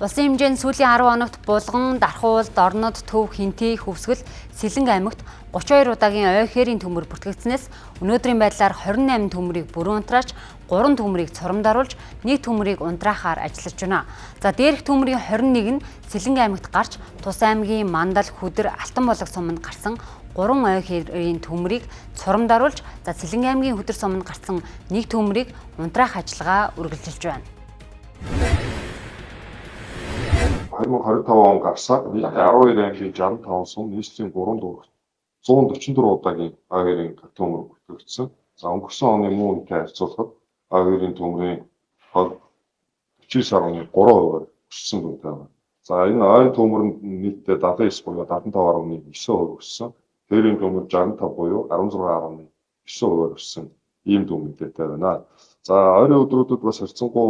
Улсын хэмжээнд сүүлийн 10 хоногт Булган, Дархуул, Дорнод, Төв, Хинтээ, Хөвсгөл, Сэлэнг аймагт 32 удаагийн ой хээрийн төмөр бүртгэгдсэнээс өнөөдрийн байдлаар 28 төмөрийг бүрэн унтраач, 3 төмөрийг цурамд оруулж, 1 төмөрийг унтраахаар ажиллаж байна. За дээрх төмөрийн 21 нь Сэлэнг аймагт гарч, Тус аймгийн Мандал, Хүдэр, Алтан болог суманд гарсан 3 ой хээрийн төмөрийг цурамд оруулж, за Сэлэнг аймгийн Хүдэр суманд гарсан 1 төмөрийг унтраах ажиллагаа үргэлжилж байна. 2025 он гарсаар нийт 12 аймгийн 65 сум нийслэлийн 3 дүүрэгт 144 удаагийн ой хоёрын төмөр бүртгэгдсэн. За өнгөрсөн оны мөн үнэтэй харьцуулахад ой хоёрын төмрийн хол 49.3%-аар өссөн дүнтэй байна. За энэ ойн төмөр нь нийтдээ 79 буюу 75.9% өссөн. Тэрийн төмөр 65 буюу 16.9%-аар өссөн ийм дүн мэдээтэй байна. За ойрын өдрүүдэд бас харьцангуй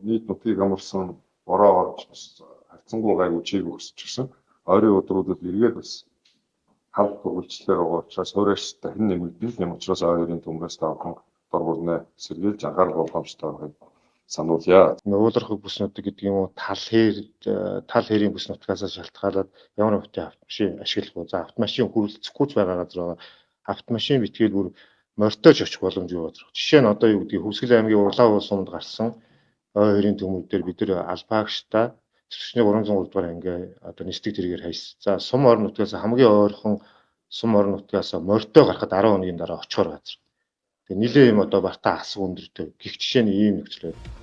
нийт нутгийг хамарсан бороо орж бас харьцангуй гайгүй чиг өсчихсэн. Ойрын өдрүүдэд эргээд бас хал үргэлжлэлээр байгаа учраас хуурайш дахин нэмэгдэн. Тийм учраас ойрын төмрөөс та бүхэн дор бүрнээ сэргийлж анхаарал болгоомжтой байхыг сануулъя. Уулархаг бүс нутаг гэдэг юм уу, тал хэрийн бүс нутгаас шалтгаалаад ямар нэгэн автомашин ашиглах уу. За автомашин хүрэлцэхгүй ч байгаа газар байгаа. Автомашин битгээл бүр морьтойч очих боломжгүй газар. Жишээ нь одоо юу гэдгийг Хөвсгөл аймгийн Улаан уул суманд гарсан ой хоёрын төмөр дээр бид нар Албаагчтай зөрчний 303 дугаар анги одоо нисдэг тэргээр хайсан. За сум орон нутгаас хамгийн ойрхон сум орон нутгаас морьтой гарахад 10 хоногийн дараа очихоор газар. Тэгээ нилээ юм одоо бартаа асах өндөртэй гих жишээ нь ийм нөхцөл байна.